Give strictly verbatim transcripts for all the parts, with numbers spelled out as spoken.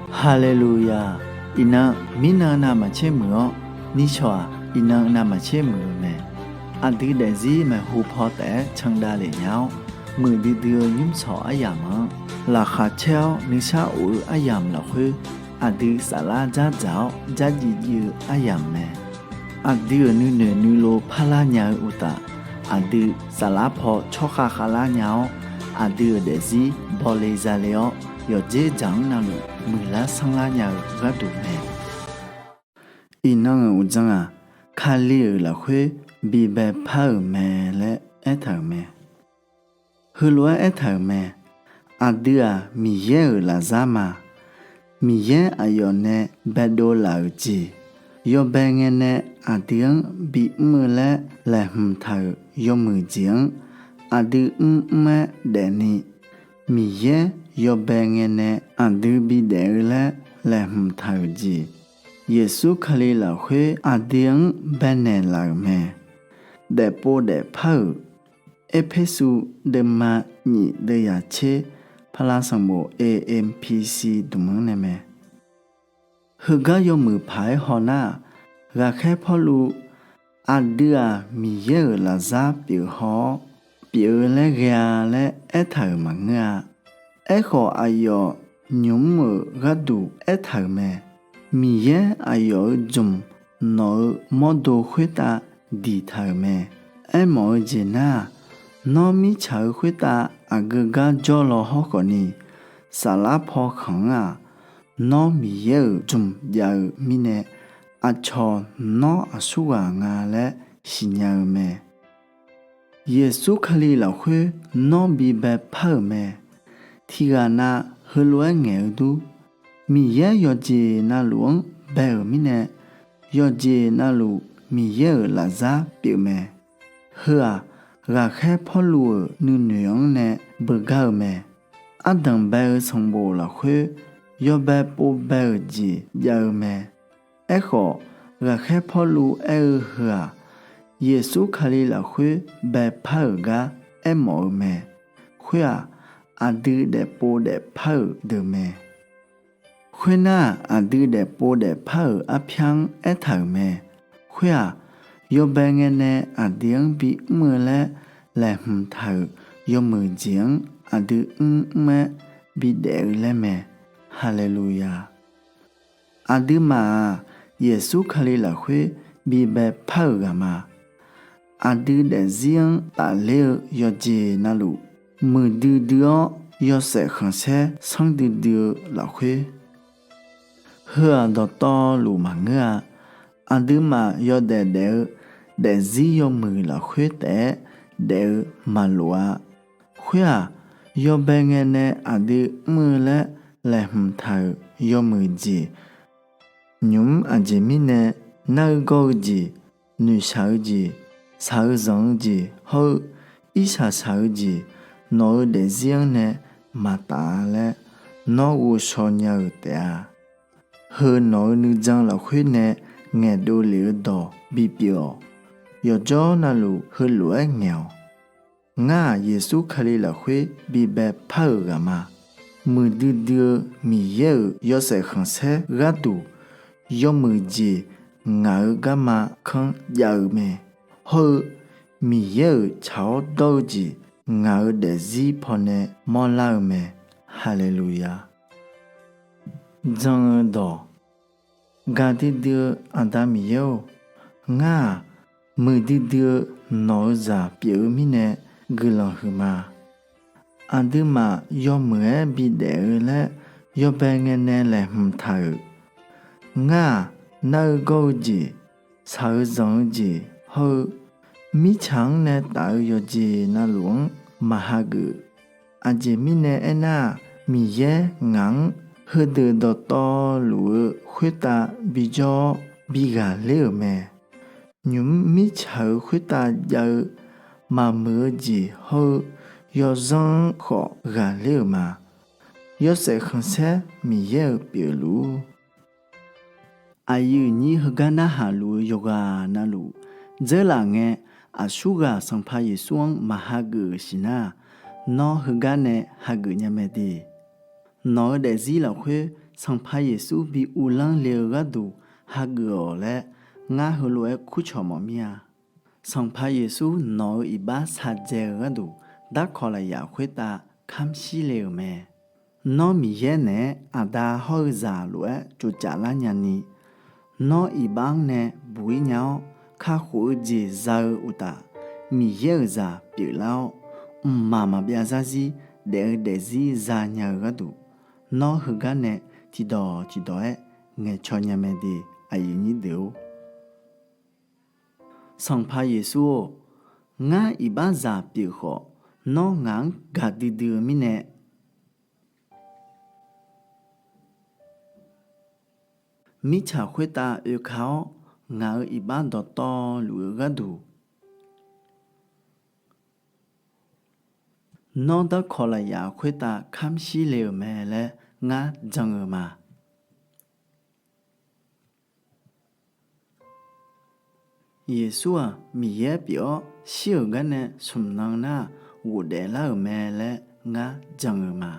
Haleluya! Iqnan, mirnan navmaqtser muiq-awr, nishawq-aq, iqnan navmaqtser muiq-eu mae. Aqdui daefzir maeqhu paw taef-aer candav lef nya-awr, muiqdui dui-eu nymrshawq aryamq-anr laqkhaq caer-awr nuisar of-eu aryamq lafkhoer, aqdui saflar dzardzaq-awr dzardziv dziv-eu aryamq mae. Aqdui-euq nuinoeq nuilov parlar nya-eu uqtaf, aqdui saflar paw tsawrkhav khavlar nya-awr, aqdui-euq daefzir bawle zale-awr, yawqdzer dzaq-anr navluf muiqlar sanrlar nya-eu gharduq mae. Iqnan-euq uqdzan-aq, Kali-euq lafkhoer bibae par-euq mae laer aertaq-euq mae. Heulof-aer aertaq-euq mae. Aqdui-aq, Miqyaer-euq lafzar ma. Miqyaer aqyawf nae baedov laf-euq jeq, yawbae ngae nae aqdui-anr bimr-eu laer laeqhmq taq-euq yawmuiq jeq-anr, aqdui mrmr-aer daefni, Miqyaer yawbae ngae nae aqdui bidaef-eu laer laeqhmq taq-euq jeq, Yeqsur Kali lafkhoer aqdui-anr baenaeq laf-euq mae. Daefpov daefpar-euq Erpersu deuvma nyif deuvyaq tser, paqlav sanqbof A M P C dmq-anr nae mae. Heugar yawmuiq paq-aer hawnar-aq, ghaqkhaer Pawrluv, aqdui-aq Miqyaer-euq lafzar pyeuf haw-awr, pyeuf-eu laer ghae-a laer aertaq-euq maqngeur-a. Aerkhawf, aqyawf nymq-mr-euq gharduq aertaq-euq mae. Miqyaer aqyawf-euq jmq nawq-eu mawrdo khoertav diqtaq-euq mae. Aermawf-eu jeq nar-aq, nawr mirtsaq-eu khoertav aqgeu gar jawrlaw hawrkhawf ni, saflar paw khanq-anr-aq, nawr Miqyaer-euq jmq jav-eu mirnae, aqcawq nawr aqsurghaq nga laer siqnya-eu mae. Yeqsur Kali lafkhoer nawr bibae par-euq mae. Tiqghaq nav heulof-aer ngaeq-eu dur. Miqyaer yawqjeq navluf-anr bae-euq mirnae, yawqjeq navluf Miqyaer-euq lafzar pyeufmae. Heu-aq, ghaqkhaer Pawrluv-euq nuinoeq-anr nae beugar-eu mae. Ardanq bae-eu sanqbof lafkhoer yawbae pov bae-euq jeq jav-eu mae. Aerkhawf, ghaqkhaer Pawrluv aer-eu heu-aq, Yeqsur Kali lafkhoer baepar-euq gar aermawf-eu mae. Khoer-aq, aqdui daefpov daefpar-euq deuq mae. Khoernar-aq, aqdui daefpov daefpar-euq arpyar-anr aertaq-euq mae. Khoer-aq, yawbae ngae nae aqdui-anr bimr-eu laer laeqhmq taq-euq yawmuiq jeq-anr aqdui mrmr-aer bidaef-eu laer mae. Haleluya! Aqduimaf-aq, Yeqsur Kali lafkhoer bibae par-euq ghaq ma. Aqdui daefzir-anr tafler-eu yawqjeq navluf, muiqdui dui-awr yawshaef khanqsaer sanrdui dui-eu lafkhoer, heu-aq dawqtawvluf maqngeur-a. Aqduimaf yawdaef daef-eu daefzir yawmuiq lafkhoer taef-aer daef-eu maqlof-a. Khoer-aq, yawbae ngae nae aqdui mr-eu laer laeqhmq taq-euq yawmuiq jeq, nymq-mr aqjeq mirnae nar-eu gawr-eu jeq, noeqshaq-eu jeq, shaq-eu zanq-eu jeq hawr-eu irshaq shaq-eu jeq, nawq-eu daefzir-anr nae maqtaf-a laer nawr ghovshaw nya-euq taef-a. Heu nawq-eu nuijan lafkhoer nae ngaeqdov lef-eu dawq bipyeuf-awq. Yawqjawr navluf heulof-aer ngaeq-awq. Ngar-aq, Yeqsur Kali lafkhoer bibae par-euq ghaq ma. Muiqdui dui-eu Miqyaer-euq yawshaef khanqsaer gharduq, yawmuiq jeq ngaq-eu garma kanr jav-eu mae. Hawr-eu Miqyaer-euq tsaq-awr dawr-eu jeq ngaq-eu daefzir pawnae mawrlar-eu mae. Haleluya! Jan-eu dawq. Gaqdui dui-eu Aqda Miqyaer-or, ngar-aq, muiqdui dui-eu nawq-eu zaq pyeuf-eu mirnae guiqlanq huiqma. Aqduimaf yawmuiq-aer bidaef-eu laer yawbae ngae nae laeqhmq taq-euq, ngar-aq, nar-eu gawr-eu jeq, shaq-eu zanq-eu jeq hawr-eu, mirtsaq-anr nae taf-eu yawqjeq navluf-anr maqhageuf. Aqjeq mirnae aernar-aq, Miqyaer ngaq-anr heudeuq dawqtawvluf-eu khoertav bijawr-awr bighaqler-euq mae. Nymq-mr mirtsaq-eu khoertav jav-eu maqmuiq-eu jeq hawr-eu yawzanr-anr khawf ghaqler-euq ma. Yawshaef khanqsaer Miqyaer-euq pyeufluf-ur. Aqyuif nyir heugar narhaq luf-eu yawqghaq navluf dzeurlaf ngae, aqsurghaq Sanqpaq Yeqsur-anr maqhageuf-euq siqnar-aq, nawr heugar nae hageuf nya mae de. Nawq-eu daefzir lafkhoer Sanqpaq Yeqsur bi uvlanr le-eu gharduq hageuf-awq laer ngar heulof-aer kurcawq mawf mir-a. Sanqpaq Yeqsur nawq-eu iqbax shaqdzae-eu gharduq darkawq lafyaq khoertav kamr shir le-euq mae. Nawr Miqyaer naeq-aer Aqda hawr-eu zaq lof-aer tsovcaf lar nyani, nawr iqbax-anr nae buq-ir nya-awr, kakhof-eu jeq za-eu uqtaf, Miqyaer-euq zaq pyeuflar-awr, mqmaq maqbyav zarzir daef-eu daefzir zanya-eu gharduq, nawr heugar nae tiqdawq tiqdawq-aer ngaeqcaw nya mae de. Aqyuif nyir deuq-or, Sanqpaq Yeqsur-or, ngar iqbaxzaq pyeuf khawf, nawr ngaq-anr gaqdui dui-eu mirnae, mirtsaq khoertav oeka-awr, ngaq-euq iqbax dawqtawvluf-eu gharduq, nawr darkawq lafyaq khoertav kamr shir le-euq mae laer ngar jan-eu ma. Yeqsur-aq Miqyaer pyeuf-awr shir-euq garnae smq nan nar-aq ghofdaef lar-euq mae laer ngar jan-eu ma.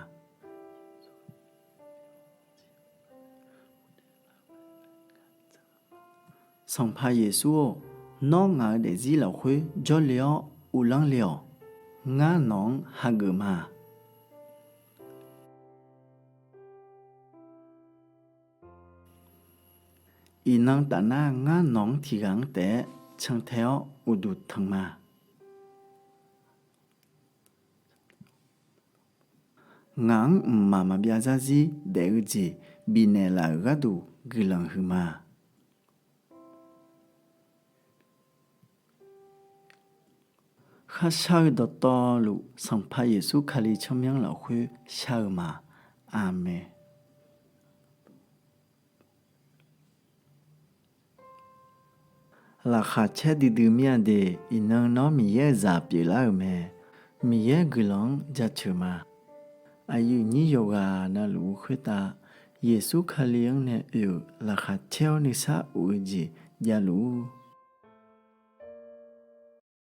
Sanqpaq Yeqsur-or, nawr ngaq-euq daefzir lafkhoer jawrle-awr uvlanr le-awq. Ngar nawq-anr hageuf ma. Iqnan tafnar ngar nawq-anr tiqghaq-anr taef-aer cantae-awr uqduq tanq ma. Ngaq-anr mqmaq maqbyav zarzir daef-eu jeq bifnaeq laf-euq gharduq guiqlanq huiqma. Kharshar-eu dawqtawvluf Sanqpaq Yeqsur Kali tsawrmyanr lafkhoer shar-eu ma. Aqmeq. Laqkhaq caer duidui mir-a de. Iqnan nawr Miqyaer-euq zaq pyeuflar-euq mae. Miqyaer guiqlanq-anr jaceuq ma. Aqyuif nyir yawqghaq navluf-eu khoertav Yeqsur Kali-anr nae oe-euq laqkhaq caer-awr nuisar of-eu jeq javluf-ur.